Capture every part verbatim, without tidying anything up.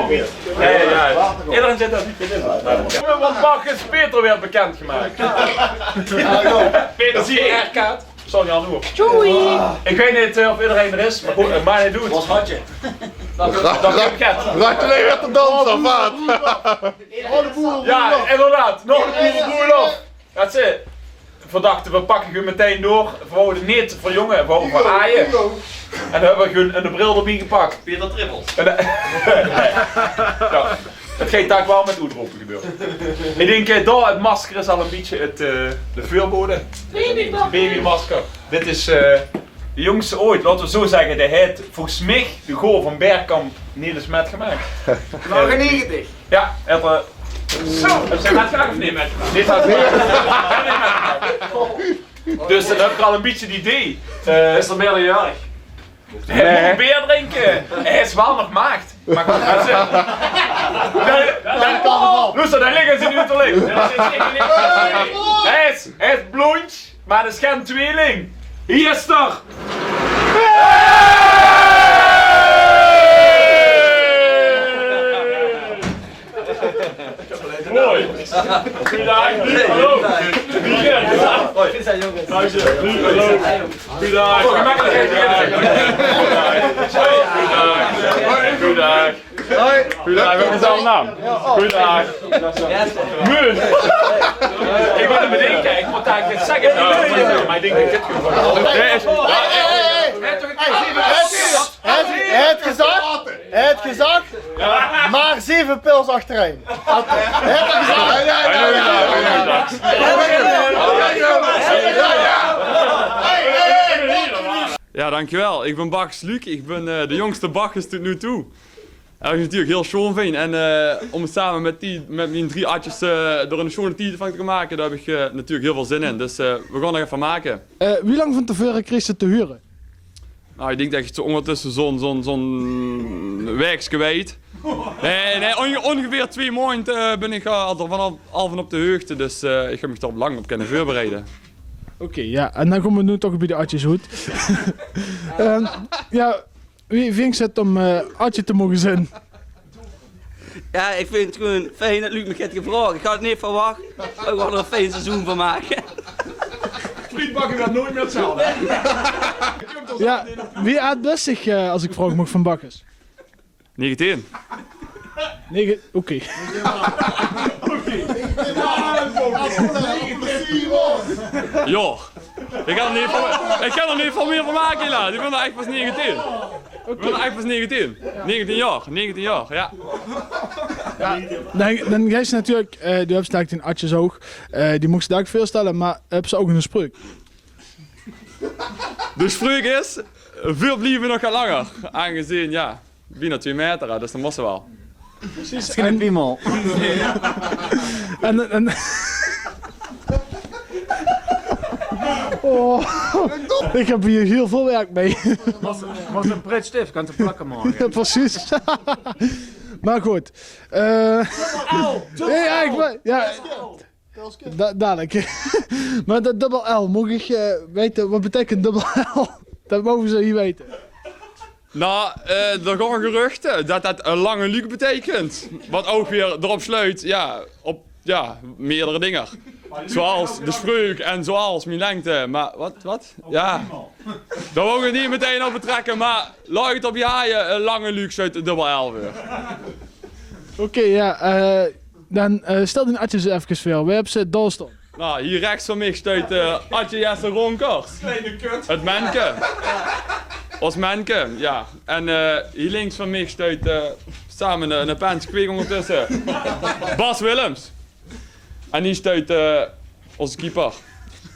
Sorry. Ja, ja, ja. Iedereen zit er niet in. Wat mag is Peter weer bekendgemaakt? Peter, zie je R K. Sorry, Jan, hoor. Doei. Ik weet niet eh, of iedereen er is, maar goed, eh, maar hij doet. Wat had je? Dat dat heb ik het. Laat je even te dansen, of wat? Ja, inderdaad. Nog een boerenboer. Dat ze verdachte, we pakken gewoon meteen door. We wouden niet voor jongen, we wouden voor aaien. En dan hebben we gewoon een bril erbij gepakt. Peter Trippels. En, eh, ja, het gaat daar wel met oetropen gebeuren. Ik denk eh, dat het masker is al een beetje het, eh, de vuurbode. Babymasker. Babymasker. Dit is eh, de jongste ooit, laten we zo zeggen. De heet volgens mij de goal van Bergkamp niet eens metgemaakt. Negentig. Ja, het, eh, zo. Heb je dat graag of niet metgemaakt? Dit had ik niet metgemaakt. Dus dan heb ik al een beetje het idee. Eh, is er meerderjarig? Hij moet beer drinken. Hij is wel nog maagd. Maar goed, dat is het. Dan, dan, luister, dan liggen ze nu te liggen. Hij is, hij is blond, maar dat is geen tweeling. Hier is er. Mooi. Goeiedag. Hallo. Goeiedag. Goeiedag. Goeiedag. Goeiedag. Goeiedag. Wat is jouw naam? Goeiedag. Muur. Ik wil hem bedenken. Ik moet daar iets zeggen. Maar ik denk dat ik dit gewoon... Nee, is... Hij heeft, hij heeft gezag, hij heeft gezag, maar zeve pils achterein. Hij heeft gezag. Ja, dankjewel. Ik ben Bakkes Luc. Ik ben eh, de jongste Bakkes tot nu toe. Dat is natuurlijk heel schoon fijn. En eh, om samen met, die, met mijn drie atjes eh, er een schone tijd van te maken, daar heb ik eh, natuurlijk heel veel zin in. Dus eh, we gaan er even maken. Eh, wie lang van tevoren kreeg je het te huren? Nou, ik denk dat ik het zo ondertussen zo'n zo'n zo'n weekske weet. Nee, nee, onge- ongeveer twee maanden eh, ben ik al, al, vanaf, al van op de hoogte. Dus eh, ik heb me daar lang op kunnen voorbereiden. Oké, ja. En dan komen we nu toch bij de atjes goed. Ehm, ja, wie vindt je het om eh atje te mogen zijn? Ja, ik vind het gewoon fijn dat Luc me het gevraagd. Ik had het niet verwacht. We gaan er een fijn seizoen van maken. Frietbakken gaat nooit meer hetzelfde. Ja, wie oud bist je, eh, als ik vragen mag van Bakkes? Negentien. Negen, oké. Ja. Ik kan er niet van, ik kan er niet van meer van maken, helaas. Ik ben er echt pas negentien. Ik ben er echt pas negentien. Negentien jaar, negentien jaar, ja. Ja, dan, dan geis je natuurlijk, eh, du hebt straks in Atjes ook, eh, die mocht je daar ook voorstellen, maar heb ze ook een spreuk? De spreuk is, veel blijven nog langer, aangezien, ja, bijna twee meter, hè, dus dan moest ze wel. Precies. Misschien en een piemel. En, en, oh, ik heb hier heel veel werk mee. Was, was een pret stift, kan ze plakken morgen. Ja, precies. Maar goed. Eh, ja, ik, wou- ja, da- dadelijk. Maar dat dubbel L, moet ik eh, weten, wat betekent dubbel L? Dat mogen ze hier weten. Nou, eh, er gaan geruchten dat dat een lange Luc betekent. Wat ook weer erop sluit, ja, op ja, meerdere dingen. Zoals de spreuk en zoals mijn lengte. Maar wat, wat? Ja. Daar wil ik het niet meteen op betrekken, maar laat het op je haaien, een lange Luc sluit dubbel L weer. Oké, ja. Eh, dan eh, stel die Atjes even voor. Waar hebben ze het doorstond? Nou, hier rechts van mij steunt eh Atje Jesse Ronkers. Kleine kut. Het menke. Als menke, ja. En eh, hier links van mij steunt eh, samen een, een pens kweek ondertussen. Bas Willems. En hier steunt eh, onze keeper.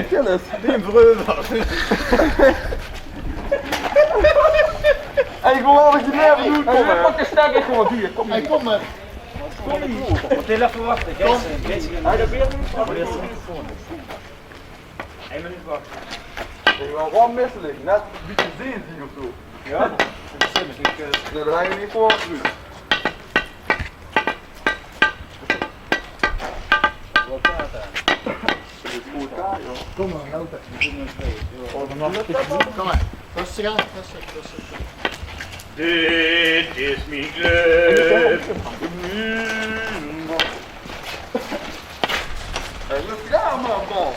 Hey, Tillis. Neem veur euver. Hey, ik wil wel dat je nergens doet komen. Pak de stek, ik kom hier. Kom hier. Hey, kom maar. Kom hier. Wat wil even wachten? Kom. Hij de beer niet? Eén minuut wachten. Ik ben wel misselijk. Net een beetje zeeziek of zo. Ja? Dat is slim. Ik, eh, nee, dat lijkt me niet voor ons. Wat gaat daar? Kom maar, loop. Kom maar. Rustig aan, rustig, rustig. Dit is mijn club. Hey, look daar, man, bal.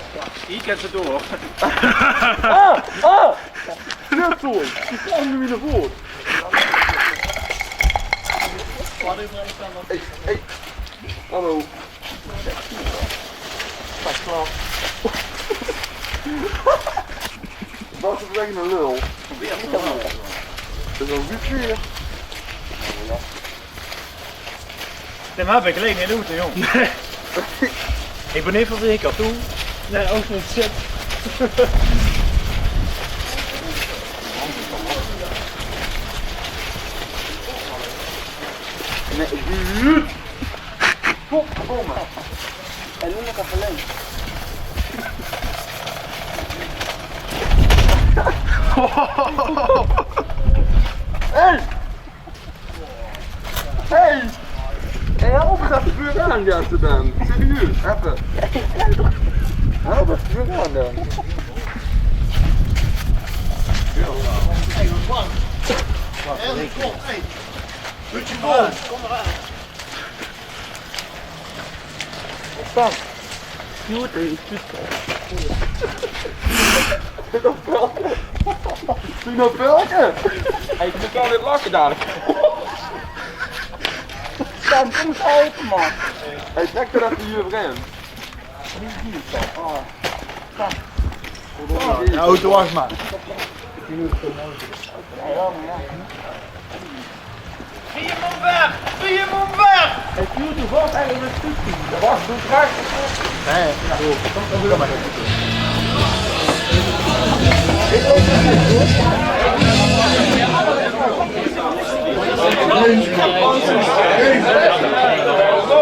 Hier kan ze door. Ah, ah! Net zo. Ik kan nu weer naar voren. Hey, hey. Hallo. Dat is echt een lul. Dat is een wit weer. Dit maak ik alleen in de auto, jong. Ik ben niet verzekerd, toe. Nee, ook niet. Shit. Nee, ik Godverdomme. En nu nog even links. Hey! Hey! Hey, help eens even vooraan, ja, ze dan. Serieus, even. Help even vooraan dan. Hey, wat bang. Hey, kom, hey. Putje bal. Kom eraan. Staan. Cute, hè? Zit op velken. Zit op velken. Hey, ik moet wel weer lachen dadelijk. Staan, kom eens open, man. Hey, trek er even hier in. Niet hier, Stan. Ah. Stan. Ja, auto, wacht maar. Vier man weg! Vier man weg! Het duurt toevallig eigenlijk een stukje. Dat was zo graag. Nee, ja, kom, kom maar.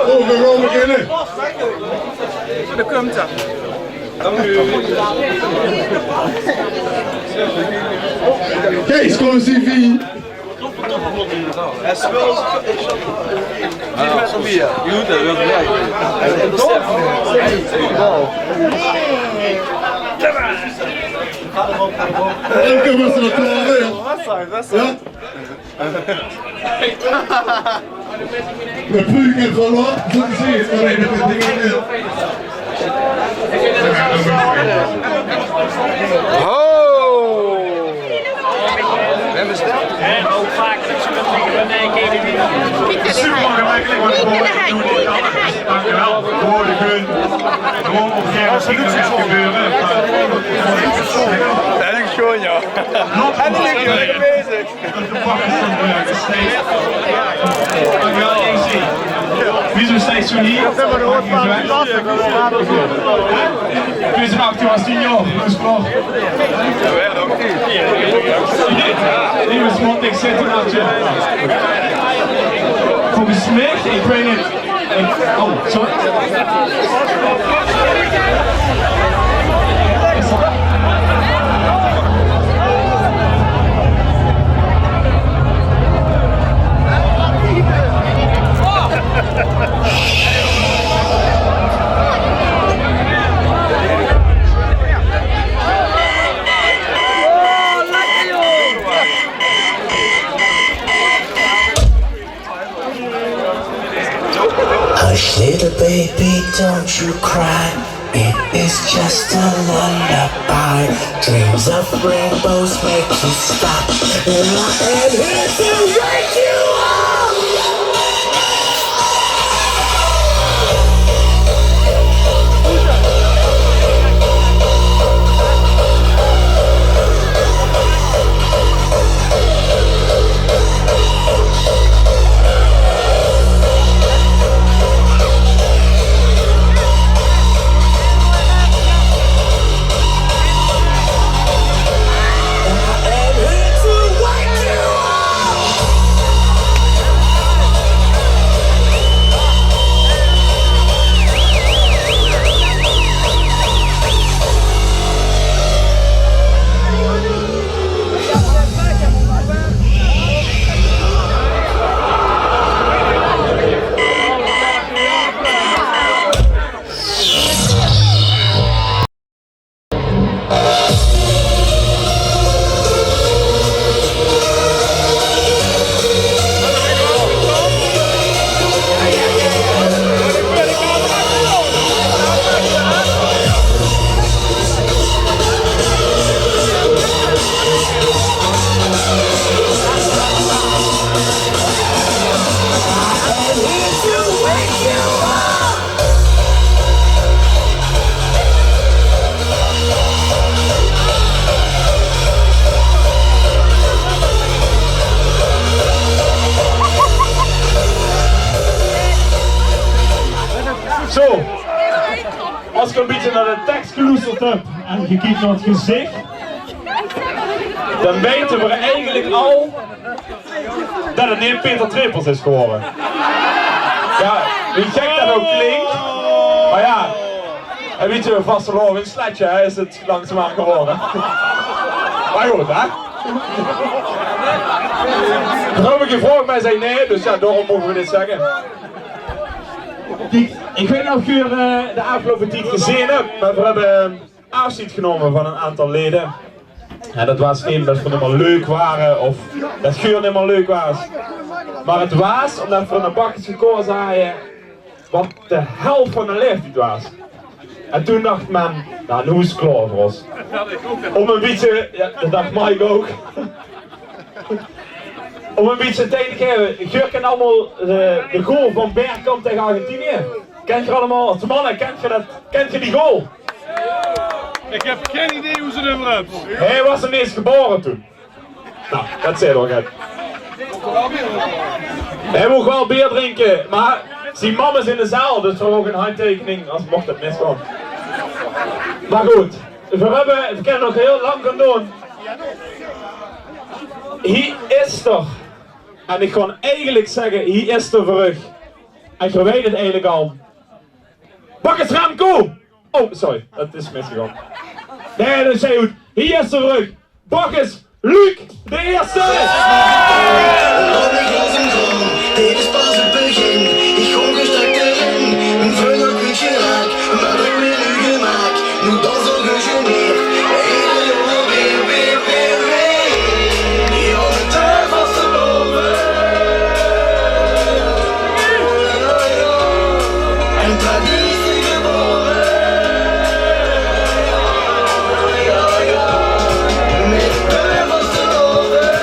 Oh, we gaan beginnen. Daar komt hij. Kees, kom eens even hier. Hij speelt. Ah, goed, dat wil ik. Oké, was er nog klaar, hè? Ja? Le plus que Valois, zo te zien, is alleen met de dingen in. Ho! Wem is dat? Super gemakkelijk, want ik hoor het nu niet alles. Dank u wel. Gewoon de gun. Gewoon opgeven, zien wat er gaat gebeuren. Dat is gewoon, ja. En die liggen lekker bezig. Wie is uw seizoen hier? Wie is het actie was tien jaar? Lieve Smot, ik zit er al. Volgens mij, ik weet niet. Oh, sorry. Hush, little baby, don't you cry. It is just a lullaby. Dreams of rainbows make you stop. And I am here to wake you up. Zo, es geer ein bietje nao de teks geloesterd höb en geer kiek nao 't gezicht, dan weite v'r eigelik al det 't neet Peter Trepels is gewore. Jao, wie gek det ouch klink. Mer jao, ein bietje vastelaovendsletje, hè, is 't langzaam aan gewore. Mer good, hè. D'r höbbe gevraog, mer hae zag nae, dus jao, daorum moge v'r dit zègke. Ich, ich weit neet of geer, eh, de aafgeloupe tied gezeen höb, mer v'r höbbe aafsjeid genómme van ein aantal lede. En det waas neet det v'r neet mieë leuk wore of det geer neet mieë leuk waas. Mer 't waas ómdet v'r ein Bakkes gekaoze hawwe waat de helf van de laeftied waas. En toen dach me, noe, noe is 't klaor veur ós. Óm ein bietje, jao, det dach Mike ouch. Óm ein bietje tied te gaeve, geer kint allemaol de, de goal van Bergkamp taenge Argentinië. Kint geer allemaol, de manne, kint geer det, kint geer die goal? Ich höb gein idee wie se 't nummer höbs. Hae waas neet ins gebore toen. Noe, det zaet al get. Hae moch waal beer drinke, mer zien mam is in de zaal, dus v'r höbbe ouch ein handteikening, es moch 't misgaon. Mer good, v'r höbbe, v'r kinne nog hieël lang gaon doon. Hie is 'r. En ich kan eigelik zègke, hie is 'r veur uch. En geer weit 't eigelik al. Bakkes Remco! Oh, sorry, det is misgegange. Nae, det is good. Hie is 'r veur uch. Bakkes Luc de Eerste! Laot mich los in gaon, dit is pas 't begin. Ich gaon gestrak d'rin, mien vrind haet kwiet geraak, mer ich bön noe gemaak. Noe dans ongegeneerd, eder jóng weer, weer, weer, weer. Jao, de deur vastelaovend. En traditie gebore. Jao, jao. Mit de deur vastelaovend.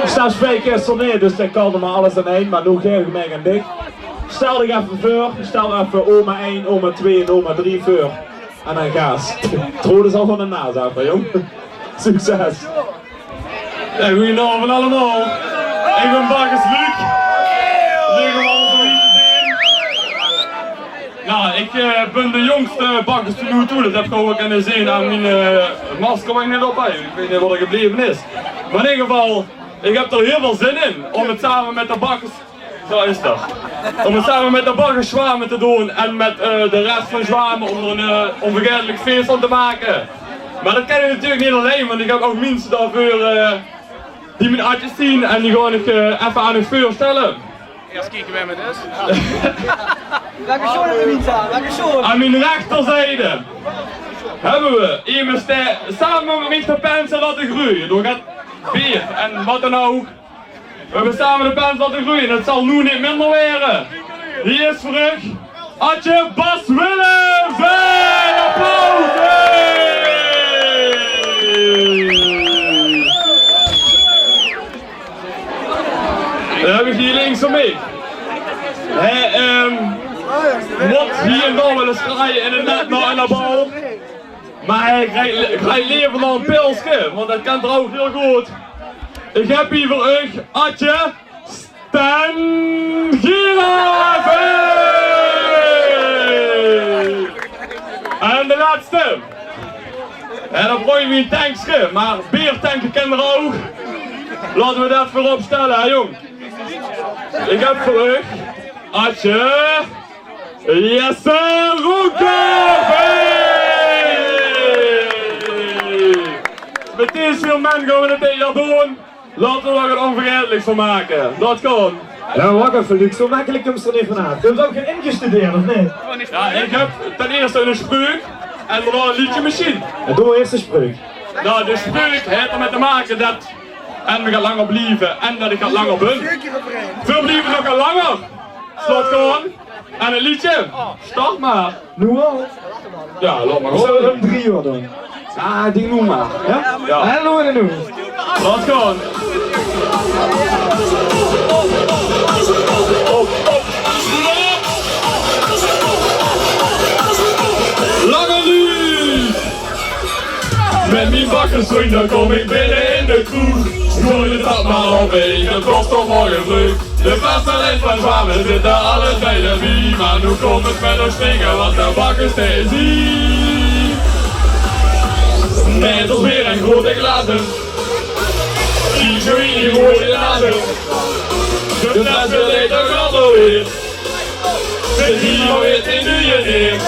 Stel, Spijker is d'r neet, dus dae kan d'r mer alles in ein, mer noe gaef ich 'm aan dich. Stel dich effe veur, stel effe oma ein, oma twee en oma drie veur. En dan gaas. Trude zal van de naas aaf, hè, jong. Succes. Ja, goeienaovend allemaol. Ich bin Bakkes Luc. Leuk óm allemaol hie te zeen. Nou, ich, eh, bin de jóngste bakkes tot noe toe. Det höb geer ouch kónne zeen aan mien, eh, masker waat ich net op haw. Ich weit neet waat d'r gebleve is. Mer in eder geval, ich höb d'r hiel väöl zin in óm 't same mit de bakkes, zo is det, óm 't same mit de bakkes Zjwame te doon en mit, eh, de res van Zjwame óm d'r ein, eh, ónvergaetelik fees van te make. Mer det kan ich natuurlik neet allein, want ich höb ouch minse daoveur, eh, die mien atjes zeen en die gaon ich, eh, effe aan uch veurstelle. Ieës kieke wae 't is. Welke sjoon höbbe v'r hie staan? Welke sjoon? Aan mien rechterzijde höbbe v'r emes dae same mit mich de pens haet laote greuje. Door het beer en waat dan ouch. V'r höbbe same de pens laote greuje. Det zal noe neet minder waere. Hie is veur uch Atje Bas Willems. Hey, applaus. Hey. Dan höb ich hie links van mich. Hae, ehm, mót hie en dao waal ins graaie in 't net nao eine bal. Mer hae grijp, grijp lever nao ein pilske, want det kan d'r ouch hiel good. Ich höb hie veur uch Atje Stan Gierenveld. Hey. En de lètste. En dan brögk ich ein tankske, mer beer tanke kan d'r ouch. Laote v'r det veurop stelle, hè, jóng. Ich höb veur uch Atje Jesse Roenkop. Hey. Mit dees vöal mense gaon v'r det dit jaor doon. Laote v'r d'r get ónvergaeteliks van make. Det kan. Ja, wach effe, Luc, zo mekkelik kums se d'r neet vanaaf. Höbs se ouch gein ingestudeerd, of neet? Ja, ich höb ten ieërste ein spreuk en daonao ein leedje mesjien. Ja, doe ieërst de spreuk. Nou, de spreuk haet d'r mit te make det en v'r gaon langer blieve en det ich gaon langer bin. V'r blieve nog gaon langer. Slaot gaon. En 't leedje? Start mer. Noe al? Ja, laot mer gaon. Zölle v'r 'm drie oor doon? Ah, ich dink noe mer. Ja? Ja. En noe en noe. Laot gaon. Op, op. Lange Luc! Mit mien bakkersvrundj, dan kóm ich binne in de kroeg. Gooi de tap mer op, ich höb dorst, tot morge vreug. De vastelaovend van Zjwame zitte alle drie d'rbie. Mer noe kómme v'r mit ós strikke, want de bakkers dae is hie. Mit ós beer en groeate glaze. Zie zo in die mooie glaze. De fles wil ich toch alweer. Zit hie alweer in de neer.